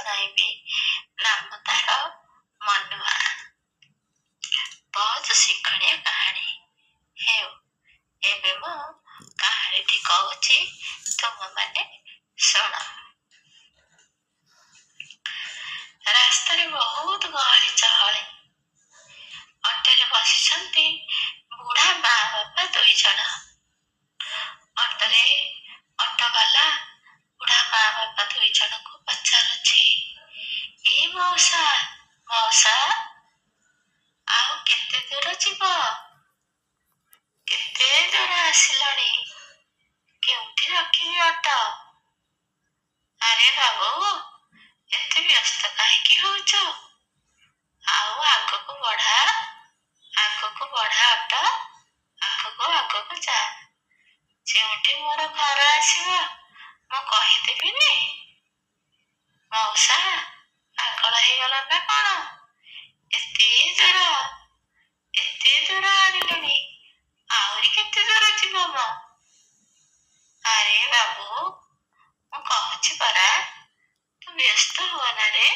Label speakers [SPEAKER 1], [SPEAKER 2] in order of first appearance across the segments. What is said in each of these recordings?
[SPEAKER 1] ଶୁଣାଇବି। ନାମ ତାର ମନୁଆ। ବହୁତ ଶିକ୍ଷଣୀୟ କାହାଣୀ। ହେଉ, ଏବେ ମୁଁ କାହାଣୀଟି କହୁଛି, ତୁମମାନେ ଶୁଣ। ରାସ୍ତାରେ ବହୁତ ଗହଳି ଚହଳି। ଅଟୋରେ ବସିଛନ୍ତି ବୁଢା ମା ବାପା 2 ଜଣ। ଅଟୋରେ ଅଟୋବାଲା ବୁଢା ମା ବାପା 2 ଜଣଙ୍କୁ ପଚାରୁଛି, "ଏ ମଉସା, ମଉସା, ଆଉ କେତେ ଦୂର ଯିବ? କେତେ ଦୂର ଆସିଲଣି? କେଉଁଠି ରଖିବି ଅଟୋ?" "ଆରେ ବାବୁ, ଏତେ ବ୍ୟସ୍ତ କାହିଁକି ହଉଛୁ? ଆଉ ଆଗକୁ ବଢା, ଆଗକୁ ବଢା ଅଟୋ, ଆଗକୁ ଆଗକୁ ଯା। ଯେଉଁଠି ମୋର ଘର ଆସିବ, ମୁଁ କହିଦେବିନି?" "ମଉସା, ପାଗଳ ହେଇଗଲ ନା କଣ? ଏତେ ଦୂର, ଏତେ ଦୂର ଆଣିଲେଣି, ଆହୁରି କେତେ ଦୂର ଯିବ ମ?" "ଆରେ ବାବୁ, ମୁଁ କହୁଛି ପରା, ତୁ ବ୍ୟସ୍ତ ହୁଅନା ରେ,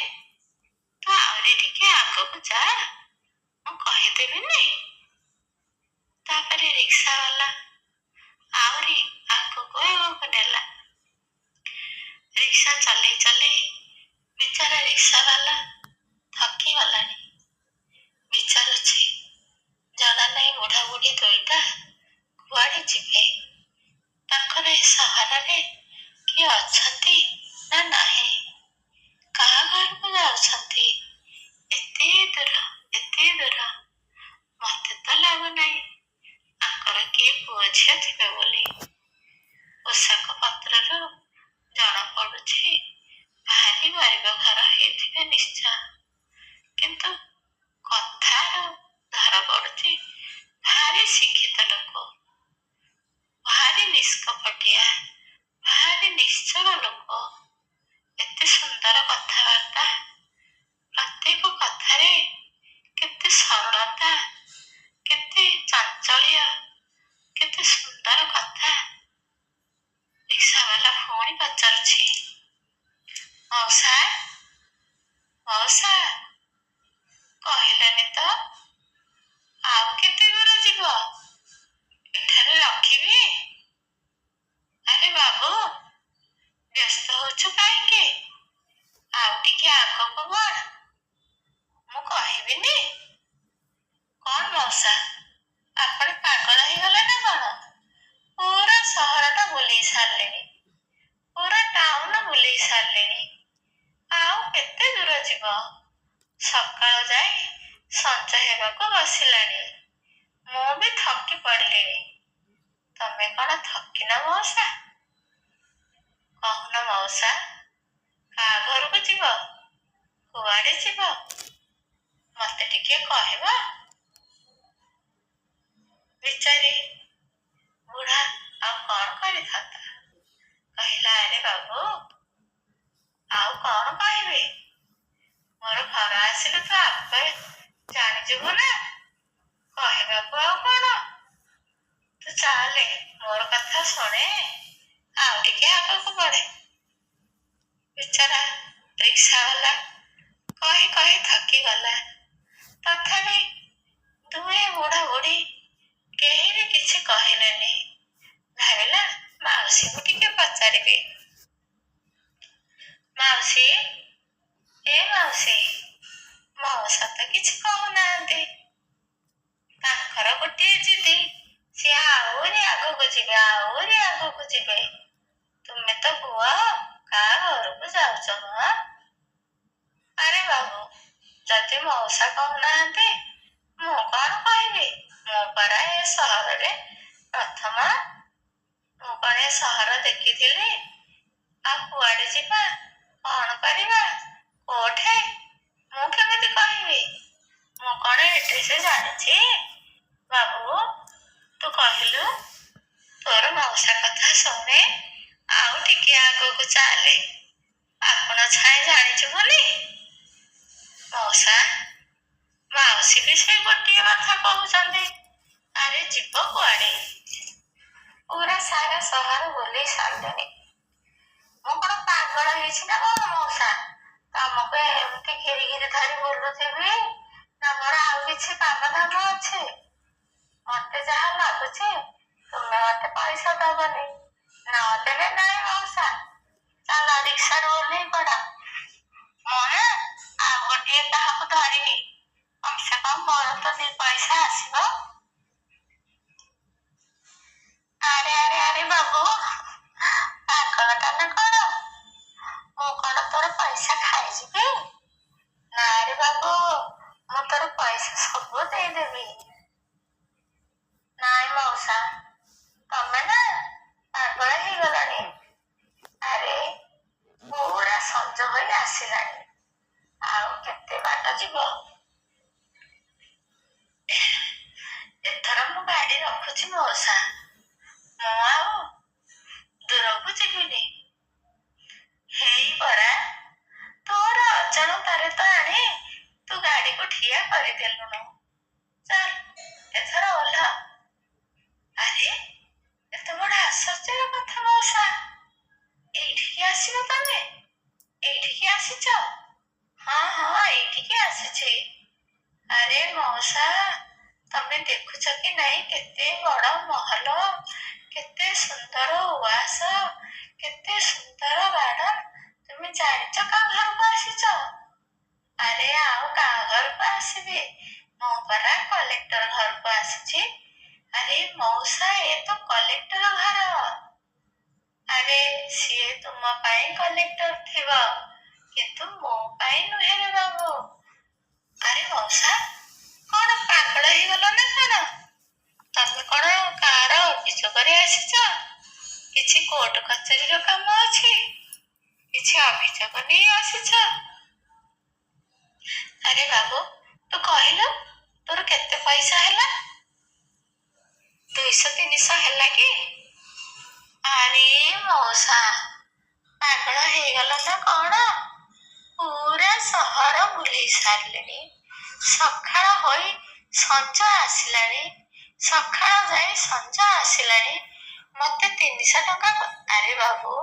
[SPEAKER 1] ତୁ ଆହୁରି ଟିକେ ଆଗକୁ ଯା, ମୁଁ କହିଦେବିନି?" ତାପରେ ରିକ୍ସାବାଲା ଆହୁରି ଆଗକୁ ଆଗକୁ ନେଲା। ରିକ୍ସା ଚଲେଇ ଚଲେଇ ବିଚାରା ରିକ୍ସାବାଲା ଥକି ଗଲାଣି। ବିଚାରୁଛି, ଜଣା ନାହିଁ ବୁଢା ବୁଢୀ ଦୁଇଟା କୁଆଡେ ଯିବେ। ତାଙ୍କର ଏ ସହରରେ କିଏ ଅଛନ୍ତି ନା ନାହିଁ? କାହା ଘରକୁ ଯାଉଛନ୍ତି ଏତେ ଦୂର, ଏତେ ଦୂର? ମତେ ତ ଲାଗୁନାହିଁ ଆଙ୍କର କିଏ ପୁଅ ଝିଅ ଥିବେ ବୋଲି। ପୋଷାକ ପତ୍ରରୁ ଜଣା ପଡୁଛି, ଭାରି ଗରିବ ଘର ହେଇଥିବେ ନିଶ୍ଚୟ। କିନ୍ତୁ କଥାରୁ ଧରା ପଡୁଛି, ଭାରି ଶିକ୍ଷିତ ଲୋକ, ଭାରି ନିଷ୍କପଟିଆ, ଭାରି ନିଶ୍ଚଳ ଲୋକ। ଏତେ ସୁନ୍ଦର କଥାବାର୍ତ୍ତା, ପ୍ରତ୍ୟେକ କଥାରେ କେତେ ସରଳତା, କେତେ ଚାଞ୍ଚଲ୍ୟ, କେତେ ସୁନ୍ଦର କଥା। ରିକ୍ସାବାଲା ପୁଣି ପଚାରୁଛି, "ମଉସା, ମଉସା, କହିଲନି ତ, ଆଉ କେତେ ଦୂର ଯିବ? ଏଠାରେ ରଖିବି?" "ଆରେ ବାବୁ, ବ୍ୟସ୍ତ ହଉଛୁ କାହିଁକି? ଆଉ ଟିକେ ଆଗକୁ ବଢ, ମୁଁ କହିବିନି?" "କଣ ମଉସା, ଆପଣ ପାଗଳ ହେଇଗଲେ ନା କଣ? ପୁରା ସହରଟା ବୁଲେଇ ସାରିଲେଣି, ପୁରା ଟାଉନ ବୁଲେଇ ସାରିଲେଣି, ଆଉ କେତେ ଦୂର ଯିବ? ସକାଳ ଯାଇ ସଞ୍ଜ ହେବାକୁ ବସିଲାଣି, ମୁଁ ବି ଥକି ପଡିଲିଣି। ତମେ କଣ ଥକିନ ମଉସା? କହୁନ ମଉସା, କାହା ଘରକୁ ଯିବ, କୁଆଡେ ଯିବ, ମତେ ଟିକେ କହିବ?" ବିଚାରୀ ବୁଢା ଆଉ କଣ କରିଥାନ୍ତା? କହିଲା, "ଆରେ ବାବୁ, ଆଉ କଣ କହିବି? ମୋର ଘର ଆସିଲେ ତୁ ଆପେ ଜାଣିଯିବୁ ନା, କହିବାକୁ ଆଉ କଣ? ତୁ ଚାଲେ, ମୋର କଥା ଶୁଣେ, ଆଉ ଟିକେ ଆଗକୁ ବଢେ।" ବିଚାରା ରିକ୍ସାବାଲା କହି କହି ଥକିଗଲା। ତଥାପି ଦୁହେଁ ବୁଢା ବୁଢୀ କେହି ବି କିଛି କହିଲେନି। ଭାବିଲା, ମାଉସୀଙ୍କୁ ଟିକେ ପଚାରିବି। "ମାଉସୀ, ଏ ମାଉସୀ, ମଉସା ତ କିଛି କହୁନାହାନ୍ତି। ତାଙ୍କର ଗୋଟିଏ ଜିଦି, ସିଏ ଆହୁରି ଆଗକୁ ଯିବେ, ଆହୁରି ଆଗକୁ ଯିବେ। ତୁମେ ତ କୁହ, କାହା ଘରକୁ ଯାଉଛ ମ?" "ଆରେ ବାବୁ, ଯଦି ମଉସା କହୁନାହାନ୍ତି, ମୁଁ କଣ କହିବି? ମୁଁ ପରା ଏ ସହରରେ ପ୍ରଥମ। ମୁଁ କଣ ଏ ସହର ଦେଖିଥିଲି? ଆଉ କୁଆଡେ ଯିବା, କଣ କରିବା, କୋଉଠେ, ମୁଁ କେମିତି କହିବି? ମୁଁ କଣ ଏଡ୍ରେସ ଜାଣିଛି? ବାବୁ, ତୁ କହିଲୁ, ତୋର ମଉସା କଥା ଶୁଣେ, ଆଉ ଟିକେ ଆଗକୁ ଚାଲେ, ଆପଣ ଛାଇ ଜାଣିଯିବୁନି?" "ମଉସା, ମାଉସୀ ବି ସେଇ ଗୋଟିଏ କଥା କହୁଛନ୍ତି। ଆରେ ଯିବ କୁଆଡେ? ପୁରା ସାରା ସହର ବୁଲେଇ ସାରିଲେଣି। ମୁଁ କଣ ପାଗଳ ହେଇଛି ନା କଣ ମଉସା? ତମ ବୁଲୁଥିବି ନା ମୋର ଆଉ କିଛି କାମ ଧାମ ଅଛି? ମତେ ଯାହା ଲାଗୁଛି ତୁମେ ମତେ ପଇସା ଦବନି। ନଦେଲେ ନାଇଁ ମଉସା, ଚାଲ ରିକ୍ସାରୁ ଓହ୍ଲେଇ ପଡ। ମୁଁ ନା ଆଉ ଗୋଟିଏ କାହାକୁ ଧରିବି, କମ ସେ କମ ମୋର ତ 2 ପଇସା ଆସିବ। ଆରେ ଆରେ ଆରେ ବାବୁ, ପାଗଳଟା ନା କଣ? ମୁଁ କଣ ତୋର ପଇସା ଖାଇଯିବି? ନା ରେ ବାବୁ, ମୁଁ ତୋର ପଇସା ସବୁ ଦେଇଦେବି। ନାଇଁ ମଉସା, ତମେ ନା ପାଗଳ ହେଇଗଲଣି। ଆରେ ପୁରା ସଞ୍ଜ ହୋଇ ଆସିଲାଣି, ଆଉ କେତେ ବାଟ ଯିବ? ଏଥର ମୁଁ ଗାଡି ରଖୁଛି ମଉସା, ମୁଁ ଆଉ ଦୂରକୁ ଯିବିନି। ହେଇ ପରା, ତୋର ଅଜାଣତାରେ ତ ଆଣି ତୁ ଗାଡିକୁ ଠିଆ କରିଦେଲୁଣୁ। ଚାଲ ଏଥର ଓହ୍ଲା। ଆରେ ଏତେ ବଡ ଆଶ୍ଚର୍ଯ୍ୟର କଥା ମଉସା, ଏଇଠିକି ଆସିବ ତମେ? ଏଇଠିକି ଆସିଛ? ହଁ ହଁ, ଏଇଠିକି ଆସିଛି। ଆରେ ମଉସା, ତମେ ଦେଖୁଛ କି ନାଇଁ କେତେ ବଡ ମହଲ, କେତେ ସୁନ୍ଦର ଉଆସ, କେତେ ସୁନ୍ଦର ଗାର୍ଡନ। ତୁମେ ଜାଣିଛ କାହା ଘରକୁ ଆସିଛ? ଆରେ ଆଉ କାହା ଘରକୁ ଆସିବି, ମୁଁ ପରା କଲେକ୍ଟର ଘରକୁ ଆସିଛି। ଆରେ ମଉସା, ଏ ତ କଲେକ୍ଟର ଘର। ଆରେ ସିଏ ତୁମ ପାଇଁ କଲେକ୍ଟର ଥିବ, କିନ୍ତୁ ମୋ ପାଇଁ ନୁହେଁ ରେ ବାବୁ। ଆରେ ମଉସା, କଣ ପାଗଳ ହେଇଗଲ ନା କଣ? ତମେ କଣ କାହାର ଅଭିଯୋଗରେ ଆସିଛ? କିଛି କୋର୍ଟ କଚେରୀର କାମ ଅଛି? କିଛି ଅଭିଯୋଗ ନେଇ ଆସିଛ? ଆରେ ବାବୁ, ତୁ କହିଲୁ ତୋର କେତେ ପଇସା ହେଲା? 200 300 ହେଲା କି? ଆରେ ମଉସା, ପାଗଳ ହେଇଗଲ ନା କଣ? ପୁରା ସହର ବୁଲେଇ ସାରିଲେଣି, ସକାଳ ହୋଇ ସଞ୍ଜ ଆସିଲାଣି, ସକାଳ ଯାଇ ସଞ୍ଜ ଆସିଲାଣି, ମତେ 300 ଟଙ୍କା। ଆରେ ବାବୁ,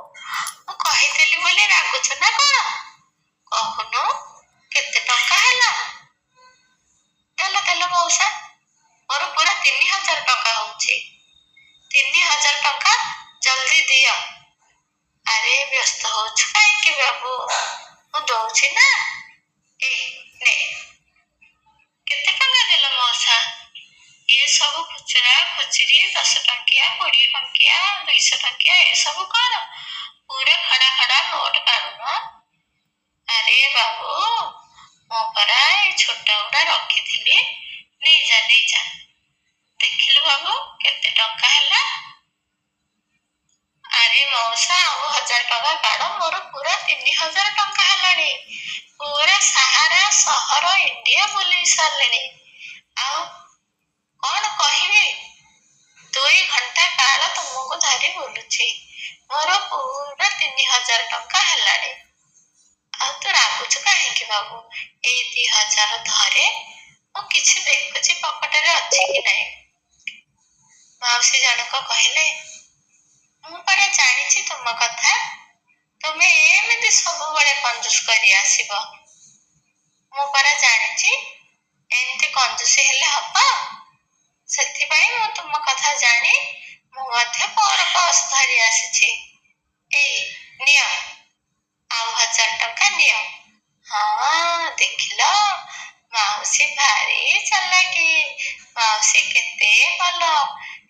[SPEAKER 1] ମୁଁ କହିଦେଲି ବୋଲି ରାଗୁଛୁ ନା କଣ? କହୁନୁ କେତେ ଟଙ୍କା ହେଲା? ଦେଲ ଦେଲ ମଉସା, ମୋର ପୁରା 3000 ଟଙ୍କା ହଉଛି। 3000 ଟଙ୍କା ଜଲ୍ଦି ଦିଅ। ଆରେ ବ୍ୟସ୍ତ ହଉଛୁ କାହିଁକି ବାବୁ, ମୁଁ ଦଉଛି ନା। ଏ ନେ। କେତେ ଟଙ୍କା ଦେଲ ମଉସା? ଏ ସବୁ ଖୁଚୁରା ଖୁଚୁରି 10 ଟଙ୍କିଆ, 20 ଟଙ୍କିଆ, 200 ଟଙ୍କିଆ, ଏସବୁ କଣ? ପୁରା ଖଡା ଖଡା ନୋଟ କାଢୁନ। ଆରେ ବାବୁ, ମୁଁ ପରା ଏଇ ଛୋଟ ଗୁଡା ରଖିଥିଲି, ନେଇଯା ନେଇଯା। ଦେଖିଲୁ ବାବୁ କେତେ ଟଙ୍କା ହେଲା? ଆରେ ମଉସା, ଆଉ 1000 ଟଙ୍କା କାଢ, ମୋର ପୁରା 3000 ଟଙ୍କା ହେଲାଣି। ପୁରା ସାହାରା ସହର ଇଣ୍ଡିଆ ବୁଲେଇ ସାରିଲିଣି, ଆଉ କଣ କହିବି? 2 ଘଣ୍ଟା କାଳ ତୁମକୁ ଧରି ବୁଲୁଛି, ମୋର ପୁରା 3000 ଟଙ୍କା ହେଲାଣି। ଆଉ ତୁ ରାଗୁଛୁ କାହିଁକି ବାବୁ? ଏଇ 2000 ଧରେ, ମୁଁ କିଛି ଦେଖୁଛି ପକଟରେ ଅଛି କି ନାହିଁ। ମାଉସୀ ଜଣକ କହିଲେ, ମୁଁ ପରା ଜାଣିଛି ତୁମ କଥା, ତୁମେ ଏମିତି ସବୁବେଳେ କଞ୍ଜୁସ କରି ଆସିବ। ମୁଁ ପରା ଜାଣିଛି ଏମିତି କଞ୍ଜୁସି ହେଲେ ହବ। ସେଥିପାଇଁ ମୁଁ ତୁମ କଥା ଜାଣି ମୁଁ ମଧ୍ୟ ମୋର ପର୍ସ ଧରି ଆସିଛି। ଏଇ ନିଅ, ଆଉ 1000 ଟଙ୍କା ନିଅ। ହଁ ଦେଖିଲ, ମାଉସୀ ଭାରି ଚାଲାକି, ମାଉସୀ କେତେ ଭଲ,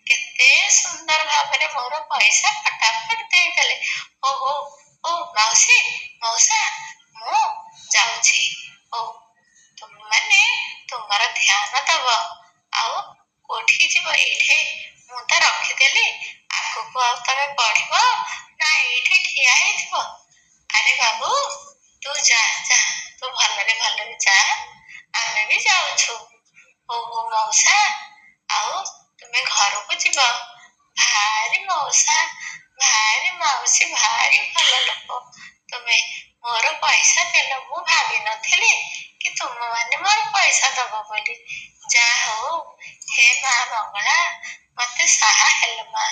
[SPEAKER 1] କେତେ ସୁନ୍ଦର ଭାବରେ ମୋର ପଇସା ଫଟାଫଟ ଦେଇଦେଲେ। ହଉ ହଉ ହଉ ମାଉସୀ ମଉସା, ମୁଁ ଯାଉଛି। ହଉ ତୁମେମାନେ ତୁମର ଧ୍ୟାନ ଦବ। ଆଉ କୋଉଠିକି ଯିବ? ଏଇଠି ମୁଁ ତ ରଖିଦେଲି, ଆଗକୁ ଆଉ ତମେ ପଢିବ ନା ଏଇଠି ଠିଆ ହେଇଥିବ? ଆରେ ବାବୁ, ତୁ ଯା ଯା, ତୁ ଭଲରେ ଭଲରେ ଯା, ଆମେ ବି ଯାଉଛୁ। ହଉ ହଉ ମଉସା, ଆଉ ତୁମେ ଘରକୁ ଯିବ। ଭାରି ମଉସା, ଭାରି ମାଉସୀ, ଭାରି ଭଲ ଲୋକ ତୁମେ। ମୋର ପଇସା ଦେଲ, ମୁଁ ଭାବିନଥିଲି କି ତୁମମାନେ ମୋର ପଇସା ଦବ ବୋଲି। ଯା ହଉ, ହେ ମା ମଙ୍ଗଳା, ମତେ ସାହା ହେଲ ମା।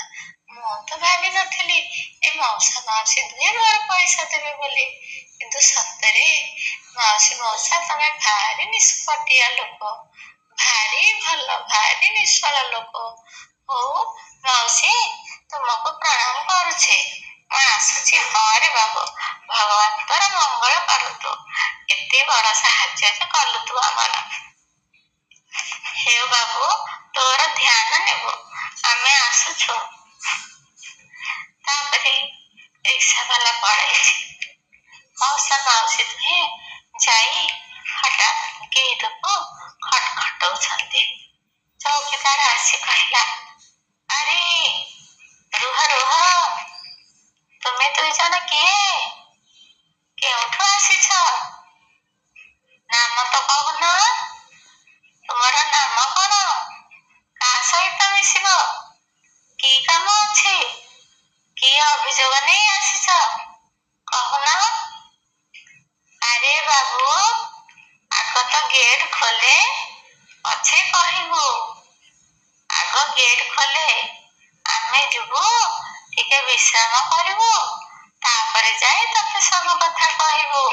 [SPEAKER 1] ମୁଁ ତ ଭାବିନଥିଲି ଏ ମଉସା ମାଉସୀ ଦୁହେଁ ମୋର ପଇସା ଦେବେ ବୋଲି, କିନ୍ତୁ କିନ୍ତୁ ସତରେ ମାଉସୀ ମଉସା, ତମେ ଭାରି ନିଷ୍ପଟିଆ ଲୋକ, ଭାରି ଭଲ, ଭାରି ନିଶ୍ଚଳ ଲୋକ। ହଉ ମାଉସୀ, ତୁମକୁ ପ୍ରଣାମ କରୁଛି, ମୁଁ ଆସୁଛି। ହଁ ରେ ବାବୁ, ଭଗବାନ ତୋର ମଙ୍ଗଳ କରନ୍ତୁ। ଏତେ ବଡ ସାହାଯ୍ୟ ଯେ କଲୁ ତୁ ଆମର। ହେଉ ବାବୁ, ତୋର ଧ୍ୟାନ ନେବୁ, ଆମେ ଆସୁଛୁ। ତାପରେ ରିକ୍ସା ବାଲା ପଳେଇଛି। ମଉସା ମାଉସୀ ଦୁହେଁ ଯାଇ ହଠାତ୍ ଗେଟକୁ ଖଟଖଟଉଛନ୍ତି। ଚୌକିଦାର ଆସି କହିଲା, ଆରେ ରୁହ ରୁହ, ତୁମେ ଦୁଇ ଜଣ କିଏ? କେଉଁଠୁ ଆସିଛ? ନାମ ତ କହୁନ, ତୁମର ନାମ କଣ? କାହା ସହିତ ମିଶିବ? କି କାମ ଅଛି? କି ଅଭିଯୋଗ ନେଇ ଆସିଛ, କହୁନ? ଆରେ ବାବୁ, ଆଗ ତ ଗେଟ୍ ଖୋଲେ, ପଛେ କହିବୁ। ଆଗ ଗେଟ୍ ଖୋଲେ, ଆମେ ଯିବୁ, ଟିକେ ବିଶ୍ରାମ କରିବୁ, ତାପରେ ଯାଇ ତତେ ସବୁ କଥା କହିବୁ।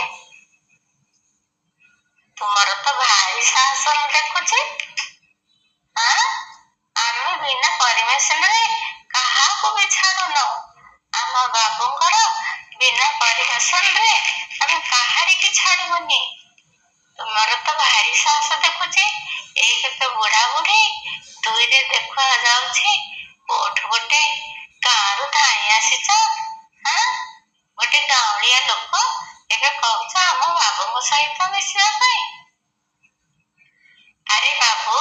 [SPEAKER 1] ତୁମର ତ ଭାରି ସାହସ ମୁଁ ଦେଖୁଛି। ଆଁ, ଆମେ ବିନା ପରମିସନରେ କାହାକୁ ବି ଛାଡୁନୁ। ଆମ ବାବୁଙ୍କର ବିନା ପରମିସନରେ ଆମେ କାହାରିକି ଛାଡିବୁନି। ତୁମର ତ ଭାରି ସାହସ ଦେଖୁଛି। ଏକ ତ ବୁଢା ବୁଢୀ, ଦୁଇରେ ଦେଖା ଯାଉଛି କୋଉଠୁ ଗୋଟେ ଗାଁରୁ ଧାଇଁ ଆସିଛ। ଆଁ, ଗୋଟେ ଗାଉଁଳିଆ ଲୋକ, ଏବେ କହୁଛ ଆମ ବାବୁଙ୍କ ସହିତ ମିଶିବା ପାଇଁ। ଆରେ ବାବୁ,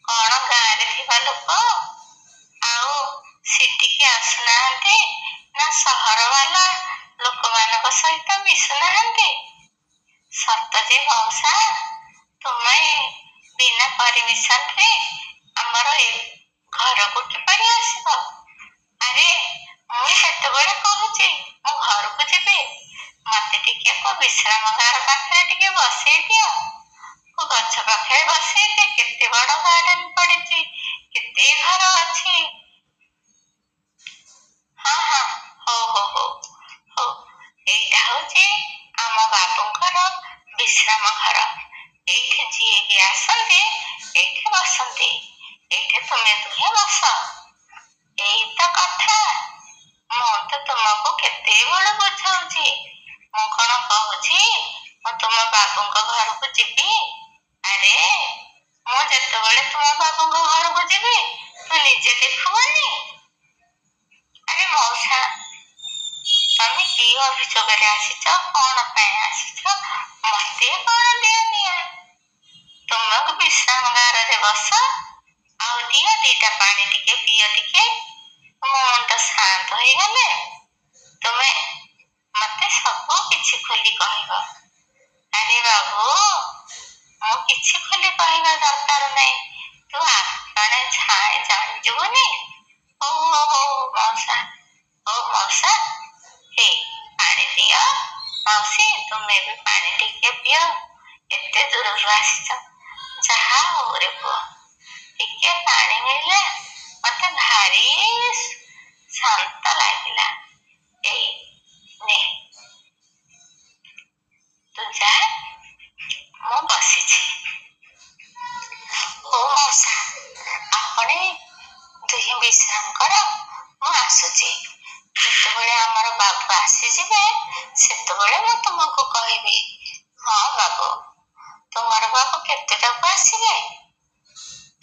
[SPEAKER 1] କଣ ଗାଁରେ ଥିବା ଲୋକ ଆଉ ସିଟିକି ଆସୁନାହାନ୍ତି, ନା ସହର ବାଲା ଲୋକମାନଙ୍କ ସହିତ ମିଶୁନାହାନ୍ତି? ସତ ଯେ ମଉସା, ତୁମେ ବିନା ପରମିସନରେ ଆମର ଏ ଘରକୁ କିପରି ଆସିବ? ଆରେ ମୁଁ କେତେବେଳେ କହୁଛି ମୁଁ ଘରକୁ ଯିବି। ମତେ ଟିକେ କୋଉ ବିଶ୍ରାମଗାର ପାଖରେ ଟିକେ ବସେଇ ଦିଅ, କୋଉ ଗଛ ପାଖରେ ବସେଇ ଦିଅ। କେତେ ବଡ ଗାର୍ଡେନ ପଡିଛି, କେତେ ଘର ଅଛି। ହଁ ହଁ, ହଉ ହଉ ହଉ ହଉ, ଏଇଟା ହଉଛି ଆମ ବାବୁଙ୍କର ବିଶ୍ରାମ ଘର। ଏଇଠି ଯିଏ ବି ଆସନ୍ତି ଏଇଠି ବସନ୍ତି। ଏଇଠି ତୁମେ ଦୁହେଁ ବସ। ଏଇ ତ କଥା। ମୁଁ ତ ତୁମକୁ କେତେବେଳୁ ବୁଝଉଛି। ମୁଁ କଣ କହୁଛି ମୁଁ ତୁମ ବାବୁଙ୍କ ଘରକୁ ଯିବି? ଆରେ ମୁଁ ଯେତେବେଳେ ତୁମ ବାବୁଙ୍କ ଘରକୁ ଯିବି, ତୁ ନିଜେ ଦେଖିବନି? ଆରେ ମଉସା, ତମେ କି ଅଭିଯୋଗରେ ଆସିଛ, କଣ ପାଇଁ ଆସିଛ, ମତେ କଣ ଦିଅ ନିଆ। ତୁମକୁ ବିଶ୍ରାମଗାରରେ ବସ, ଆଉ ଦିଅ ଦିଟା ପାଣି ଟିକେ ପିଅ ଟିକେ, ତୁମ ମୁଣ୍ଡ ଶାନ୍ତ ହେଇଗଲେ ତୁମେ ମତେ ସବୁ କିଛି ଖୋଲି କହିବ। ଆରେ ବାବୁ, ମୁଁ କିଛି ଖୋଲି କହିବା ଦରକାର ନାହିଁ, ତୁ ଆପଣା ଛାଏଁ ଜାଣିଯିବୁନି। ହଉ ହଉ ହଉ ମଉସା, ହଉ ମଉସା, ହେଇ ପାଣି ଦିଅ। ମାଉସୀ, ତୁମେ ବି ପାଣି ଟିକେ ପିଅ, ଏତେ ଦୂରରୁ ଆସିଛ। ଯାହା ହଉ ରେ ପୁଅ, ଟିକେ ପାଣି ମିଳିଲା, ମତେ ଭାରି ଶାନ୍ତ ଲାଗିଲା। ଏଇ ନେ, ତୁ ଯା, ମୁଁ ବସିଛି। ହଉ ମଉସା, ଆପଣ ଦୁହେଁ ବିଶ୍ରାମ କର, ମୁଁ ଆସୁଛି। ଯେତେବେଳେ ଆମର ବାବୁ ଆସିଯିବେ, ସେତେବେଳେ ମୁଁ ତୁମକୁ କହିବି। ହଁ ବାବୁ, ତୁମର ବାବୁ କେତେଟାକୁ ଆସିବେ?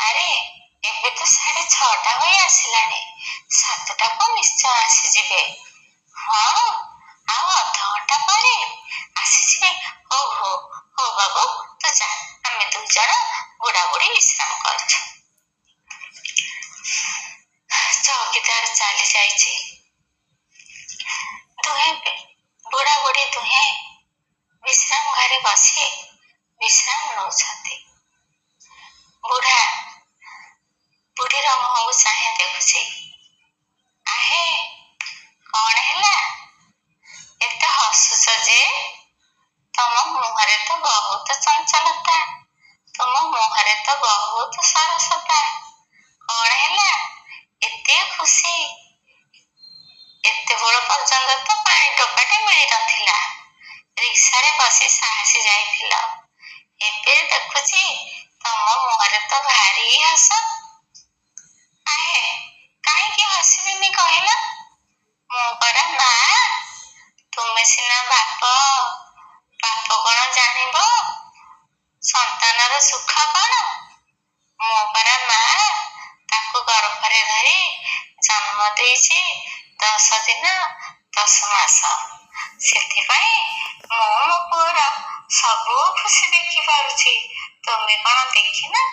[SPEAKER 1] ଆରେ ଏବେ ତ 6:30 ହୋଇ ଆସିଲାଣି, 7ଟାକୁ ନିଶ୍ଚୟ ଆସିଯିବେ। ହଁ, ଆଉ ଅଧଘଣ୍ଟା ପରେ ଆସିଯିବେ। ହଉ ହଉ ହଉ ବାବୁ, ତୁ ଯା, ଆମେ ଦୁଇ ଜଣ ବୁଢା ବୁଢୀ ବିଶ୍ରାମ କରୁଛୁ। ଚୌକିଦାର ଚାଲି ଯାଇଛି। ଦୁହେଁ ବୁଢା ବୁଢୀ ଦୁହେଁ ବିଶ୍ରାମ ଘରେ ବସି ବିଶ୍ରାମ ନଉଛନ୍ତି। ବୁଢା ବୁଢୀର ମୁହଁକୁ ଚାହିଁ ଦେଖୁଛି। ଆହେ, କଣ ହେଲା, ଏତେ ହସୁଛ ଯେ? ତମ ମୁହଁରେ ତ ବହୁତ ଚଞ୍ଚଳତା, ତୁମ ମୁହଁରେ ତ ବହୁତ ସରସତା। କଣ ହେଲା, ଏତେ ଖୁସି? ଏତେବେଳ ପର୍ଯ୍ୟନ୍ତ ତ ପାଣି ଟୋପାଟେ ମିଳି ନଥିଲା, ଭାରି ହସ। ଆହେ, କାହିଁକି ହସିବିନି କହିଲ? ମୁଁ ପରା ମା, ତୁମେ ସିନା ବାପ। ବାପ କଣ ଜାଣିବ ସନ୍ତାନର ସୁଖ କଣ? ମୁଁ ପରା ମା, ତାକୁ ଗର୍ଭରେ ଧରି ଜନ୍ମ ଦେଇଛି 10 ଦିନ 10 ମାସ। ସେଥିପାଇଁ ମୁଁ ମୋ ପୁଅର ସବୁ ଖୁସି ଦେଖିପାରୁଛି। ତୁମେ କଣ ଦେଖିନ?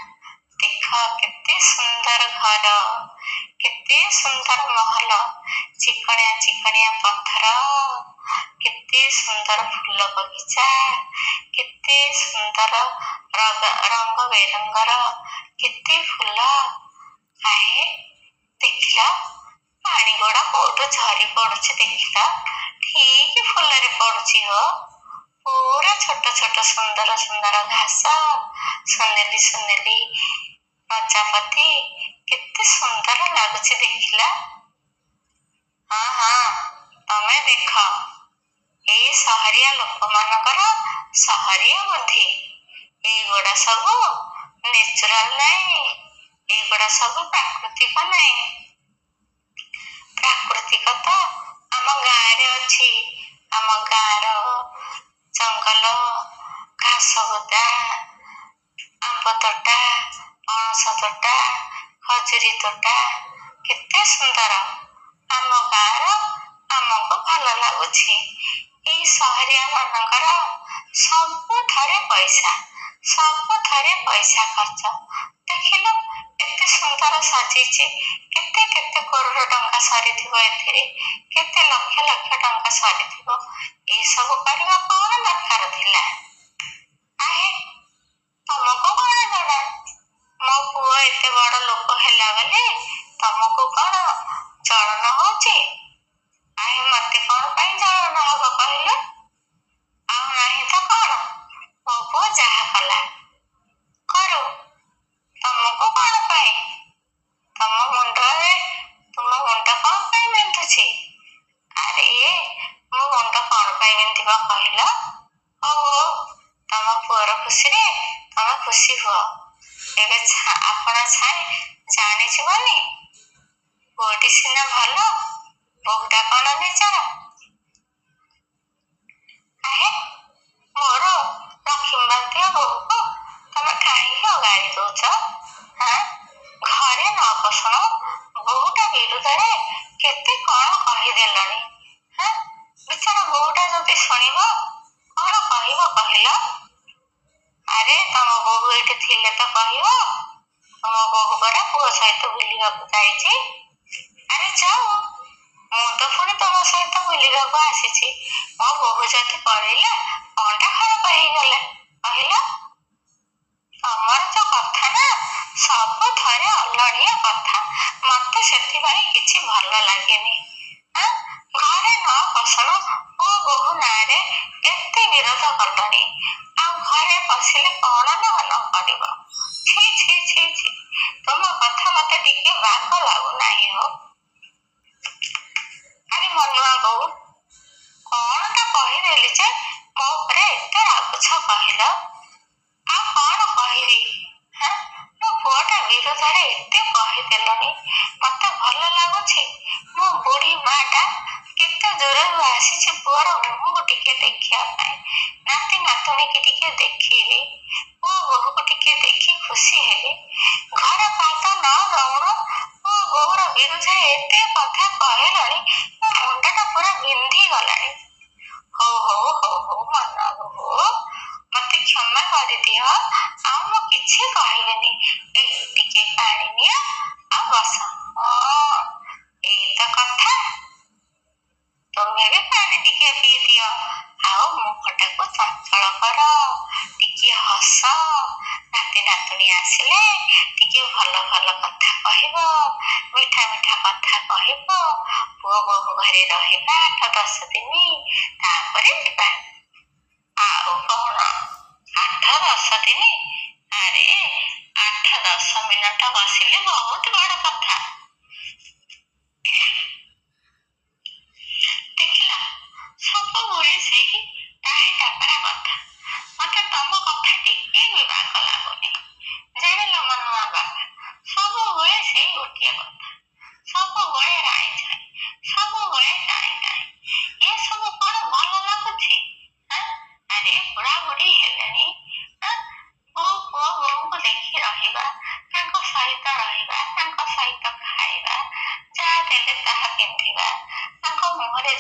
[SPEAKER 1] ଦେଖ କେତେ ସୁନ୍ଦର ଘର, କେତେ ସୁନ୍ଦର ମହଲ, ଚିକଣିଆ ଚିକଣିଆ ପଥର, କେତେ ସୁନ୍ଦର ଫୁଲ ବଗିଚା, କେତେ ସୁନ୍ଦର ରଙ୍ଗ ବେରଙ୍ଗର କେତେ ଫୁଲ। ଆହେ ଦେଖିଲ, ପାଣି ଗୁଡା କୋଉଠୁ ଝରି ପଡୁଛି ଦେଖିଲ? ଠିକ ଫୁଲରେ ପଡୁଛି ହୋ। ପୁରା ଛୋଟ ଛୋଟ ସୁନ୍ଦର ସୁନ୍ଦର ଘାସ, ସୁନେଲି ସୁନେଲି ପ୍ରଜାପତି, କେତେ ସୁନ୍ଦର ଲାଗୁଛି ଦେଖିଲ? ହଁ ହଁ, ତମେ ଦେଖ, ଏଇ ସହରିଆ ଲୋକମାନଙ୍କର ସହରିଆ ବୁଦ୍ଧି। ଏଇଗୁଡା ସବୁ ନେଚୁରାଲ ନାହିଁ, ଏଇଗୁଡା ସବୁ ପ୍ରାକୃତିକ ନାହିଁ। ପ୍ରାକୃତିକ ତ ଆମ ଗାଁରେ ଅଛି। ଆମ ଗାଁର ଜଙ୍ଗଲ, ଘାସ ବୁଦା, ଆମ୍ବ ତୋଟା, ପଣସ ତୋଟା, ଖଜୁରୀ ତୋଟା କେତେ ସୁନ୍ଦର। ଆମ ଗାଁର ଆମକୁ ଭଲ ଲାଗୁଛି। ଏଇ ସହରିଆ ମାନଙ୍କର ସବୁଥରେ ପଇସା, ସବୁଥରେ ପଇସା ଖର୍ଚ୍ଚ। ଦେଖିଲ ଏତେ ସୁନ୍ଦର ସଜେଇଛି, କେତେ କେତେ କରୋଡ଼ ଟଙ୍କା ସରିଥିବ ଏଥିରେ, କେତେ ଲକ୍ଷ ଲକ୍ଷ ଟଙ୍କା ସରିଥିବ। ଏଇସବୁ କରିବା କଣ ଦରକାର ଥିଲା? ଆହେ, ତମକୁ କଣ ଜଣା? ମୋ ପୁଅ ଏତେ ବଡ ଲୋକ ହେଲା ବୋଲି ତମକୁ କଣ ଜଳନ ହଉଛି? ଆହେ, ମତେ କଣ ପାଇଁ ଜଳନ ହବ କହିଲ? ଆଉ ନାହିଁ ତ କଣ? ମୋ ପୁଅ ଯାହା କଲା କରୁ, ତମକୁ କଣ ପାଇଁ? ତମ ମୁଣ୍ଡରେ, ତୁମ ମୁଣ୍ଡ କଣ ପାଇଁ ବିନ୍ଧୁଛି? ଆରେ, ମୋ ମୁଣ୍ଡ କଣ ପାଇଁ ବିନ୍ଧିବ କହିଲ? ହଉ ହଉ, ତମ ପୁଅର ଖୁସିରେ ତମେ ଖୁସି ହୁଅ। ଏବେ ଆପଣା ଛାଏଁ ଜାଣିଯିବନି? ପୁଅଟି ସିନା ଭଲ, ବୋହୂଟା କଣ ନିଜର? ଆହେ, ମୋର ଲକ୍ଷ୍ମୀବାନ୍ତିଆ ବୋହୂକୁ ତମେ କାହିଁକି ଅଗାଳି ଦଉଛ? ହାଁ, ଘରେ ନ ପୋଷଣ ବୋହୂଟା ବିରୁଦ୍ଧରେ କେତେ କଣ କହିଦେଲଣି। ହାଁ, ବିଚାରା ବୋହୂଟା ଯଦି ଶୁଣିବ କଣ କହିବ କହିଲ? ଆରେ, ତମ ବୋହୂ ଏଇଠି ଥିଲେ ତ କହିବ। ତୁମ ବୋହୂ ପରା ପୁଅ ସହିତ ବୁଲିବାକୁ ଯାଇଛି। ଆରେ ଯାଉ, ମୁଁ ତ ପୁଣି ତୁମ ସହିତ ବୁଲିବାକୁ ଆସିଛି। ମୋ ବୋହୂ ଯଦି ପଳେଇଲା କଣଟା ଖରାପ ହେଇଗଲା କହିଲ? ତମର ଯୋଉ କଥା ନା, ସବୁଥରେ ଅଲଣିଆ କଥା। ମତେ ସେଥିପାଇଁ କିଛି ଭଲ ଲାଗେନି। ଆଁ, ଘରେ ନ ପୋଷଣ ପୁଅ ବୋହୂ ନାଁରେ ଏତେ ବିରୋଧ କଲଣି, ଆଉ ଘରେ ପଶିଲେ କଣ ନା କରିବ? ଛି ଛି ଛି ଛି, ତୁମ କଥା ମତେ ଟିକେ ବାଗ ଲାଗୁନାହିଁ ହୋ। ଆରେ ମନୁଆ ବୋଉ, କଣଟା କହିଦେଲି ଯେ ମୋ ଉପରେ ଏତେ ରାଗୁଛ କହିଲ? ଆଉ କଣ କହିବି? ହାଁ, ମୋ ପୁଅଟା ବିରୁଦ୍ଧରେ ଏତେ କହିଦେଲଣି, ମତେ ଭଲ ଲାଗୁଛି? ମୋ ବୁଢୀ ମାଟା କେତେ ଦୂରରୁ ଆସିଛି ପୁଅର ମୁହଁକୁ ଟିକେ ଦେଖିବା ପାଇଁ, ନାତି ନାତୁଣୀକି ଟିକେ ଦେଖିବି, ପୁଅ ବୋହୂକୁ ଟିକେ ଦେଖି ଖୁସି ହେବି। ଘରେ ପାଦ ନ ଦଉଣୁ ପୁଅ ବୋହୂର ବିରୁଦ୍ଧରେ ଏତେ କଥା କହିଲଣି, ମୋ ମୁଣ୍ଡଟା ପୁରା ବିନ୍ଧି ଗଲାଣି। ହଉ ହଉ ହଉ ହଉ ମନୁଆ ବୋହୂ, ମତେ କ୍ଷମା କରିଦିଅ, ଆଉ ମୁଁ କିଛି କହିବିନି। ଏଇ ଟିକେ ପାଣି ନିଅ ଆଉ ବସ। ହଁ, ଏଇ ତ କଥା। ତୁମେ ବି ପାଣି ଟିକେ ପିଇ ଦିଅ ଆଉ ମୁହଁଟାକୁ ଚଞ୍ଚଳ କର, ଟିକେ ହସ। ନାତି ନାତୁଣୀ ଆସିଲେ ଟିକେ ଭଲ ଭଲ କଥା କହିବ, ମିଠା ମିଠା କଥା କହିବ। ପୁଅ ବୋହୂ ଘରେ ରହିବା 8 10 ଦିନ, ତାପରେ ଯିବା। ଆଉ କଣ 8 10 ଦିନ? ଆରେ, 8 10 ମିନିଟ ବସିଲେ ବହୁତ ବଡ କଥା। ଦେଖିଲ, ସବୁବେଳେ ସେଇ ଟାହି ଟାପରା କଥା। ମତେ ତମ କଥା ଟିକେ ବି ବାଗ ଲାଗୁନି, ଜାଣିଲ ମନୁଆ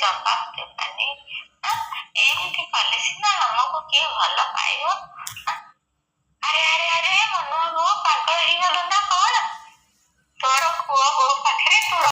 [SPEAKER 1] ଜବାବ ଦେବାନି। ଏମିତି କଲେ ସିନା ଆମକୁ କିଏ ଭଲ ପାଇବ। ଆରେ ଆରେ ଆରେ, ମନୁଆ ବୋଉ, ପାଗଳ ହେଇଗଲୁ ନା କଣ? ତୋର ପୁଅ ବୋଉ ପାଖରେ ତୁ